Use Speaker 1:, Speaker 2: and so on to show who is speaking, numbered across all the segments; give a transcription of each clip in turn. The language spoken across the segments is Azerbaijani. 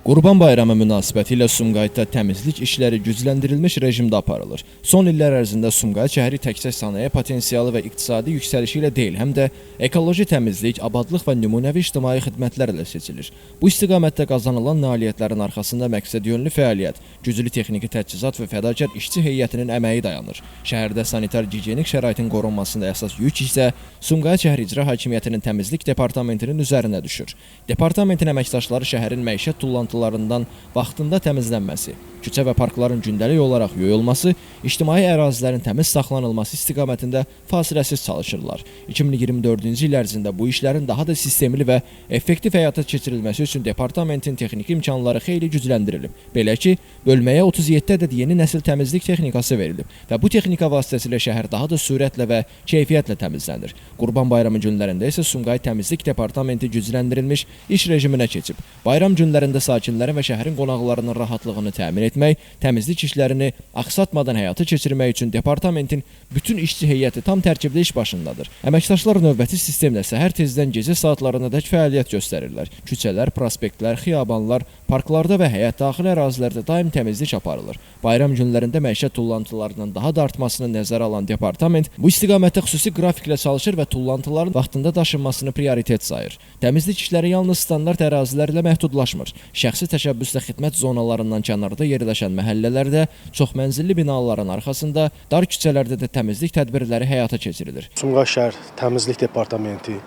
Speaker 1: Qurban Bayramı münasibətilə Sumqayıtda təmizlik işləri gücləndirilmiş rejimdə aparılır. Son illər ərzində Sumqayıt şəhəri təkcə sənaye potensialı və iqtisadi yüksəlişi ilə deyil, həm də ekoloji təmizlik, abadlıq və nümunəvi ictimai xidmətlərlə seçilir. Bu istiqamətdə qazanılan nailiyyətlərin arxasında məqsədyönlü fəaliyyət, güclü texniki təchizat və fədakar işçi heyətinin əməyi dayanır. Şəhərdə sanitar gigiyenik şəraitin qorunmasında əsas yük isə Sumqayıt şəhər İcra Hakimiyyətinin Təmizlik Departamentinin üzərinə düşür. Departamentin əməkdaşları şəhərin məişət tullantılarından vaxtında təmizlənməsi, küçə və parkların gündəlik olaraq yuyulması, ictimai ərazilərin təmiz saxlanılması istiqamətində fasiləsiz çalışırlar. 2024-cü il ərzində bu işlərin daha da sistemli və effektiv həyata keçirilməsi üçün departamentin texniki imkanları xeyli gücləndirilib. Belə ki, bölməyə 37 ədəd yeni nəsil təmizlik texnikası verilib və bu texnika vasitəsilə şəhər daha da sürətlə və keyfiyyətlə təmizlənir. Qurban Bayramı günlərində isə Sumqayıt Təmizlik Departamenti gücləndirilmiş iş rejiminə keçib. Bayram günlərində sakinlərin və şəhərin qonaqlarının rahatlığını təmin etmək, təmizlik işlərini axsatmadan həyata keçirmək üçün departamentin bütün işçi heyəti tam tərkibli iş başındadır. Əməkdaşlar növbəti sistemlə səhər tezdən gecə saatlarınadək fəaliyyət göstərirlər. Küçələr, prospektlər, xiyabanlar, parklarda və həyət daxili ərazilərdə daim təmizlik aparılır. Bayram günlərində məişət tullantılarının daha da artmasını nəzərə alan departament bu istiqamətdə xüsusi qrafiklə çalışır və tullantıların vaxtında daşınmasını prioritet sayır. Təmizlik işləri yalnız standart ərazilərlə məhdudlaşmır. Şəxsi təşəbbüslə xidmət zonalarından kənarda yerləşən məhəllələrdə, çoxmənzilli binaların arxasında, dar küçələrdə də təmizlik tədbirləri həyata keçirilir.
Speaker 2: Sumqayıt şəhər Təmizlik Departamenti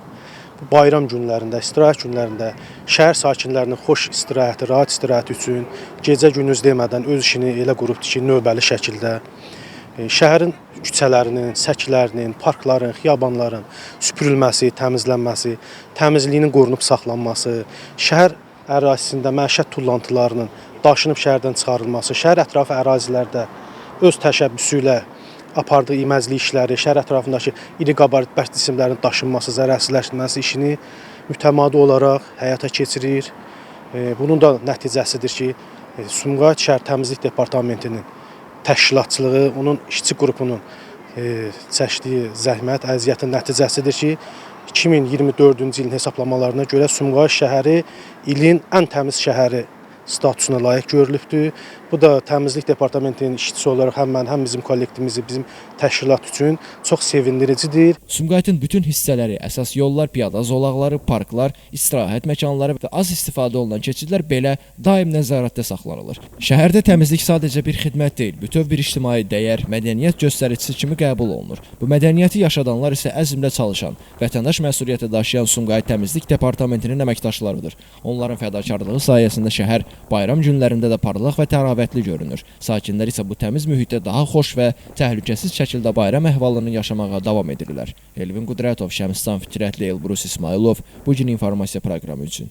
Speaker 2: bu bayram günlərində, istirahət günlərində şəhər sakinlərinin xoş istirahəti, rahat istirahəti üçün gecə-gündüz demədən öz işini elə qurubdur ki, növbəli şəkildə şəhərin küçələrinin, səkilərinin, parkların, xiyabanların süpürülməsi, təmizlənməsi, təmizliyinin qorunub saxlanması, şəhər ərazisində məişət tullantılarının daşınıb şəhərdən çıxarılması, şəhər ətrafı ərazilərdə öz təşəbbüsü ilə apardığı iməzlik işləri, şəhər ətrafındakı iri qabarit bərk cisimlərin daşınması, zərərsizləşdirilməsi işini mütəmadi olaraq həyata keçirir. Bunun da nəticəsidir ki, Sumqayıt şəhər Təmizlik Departamentinin təşkilatçılığı, onun işçi qrupunun çəkdiyi zəhmət, əziyyətin nəticəsidir ki, 2024-cü ilin hesablamalarına görə Sumqayıt şəhəri ilin ən təmiz şəhəri statusuna layiq görülübdür. Bu da Təmizlik Departamentinin işçisi olaraq həm mən, həm bizim kollektivimizi, bizim təşkilat üçün çox sevindiricidir.
Speaker 1: Sumqayıtın bütün hissələri, əsas yollar, piyada zolaqları, parklar, istirahət məkanları və az istifadə olunan keçidlər belə daim nəzarətdə saxlanılır. Şəhərdə təmizlik sadəcə bir xidmət deyil, bütöv bir ictimai dəyər, mədəniyyət göstəricisi kimi qəbul olunur. Bu mədəniyyəti yaşadanlar isə əzmlə çalışan, vətəndaş məsuliyyəti daşıyan Sumqayıt Təmizlik Departamentinin əməkdaşlarıdır. Onların fədakarlığı sayəsində şəhər bayram günlərində də parlaq və təravətli görünür. Sakinlər isə bu təmiz mühitdə daha xoş və təhlükəsiz şəkildə bayram əhvalını yaşamağa davam edirlər. Elvin Qudrətov, Şəmstan Fikrətli, Elbrus İsmayılov, Bu gün informasiya proqramı üçün.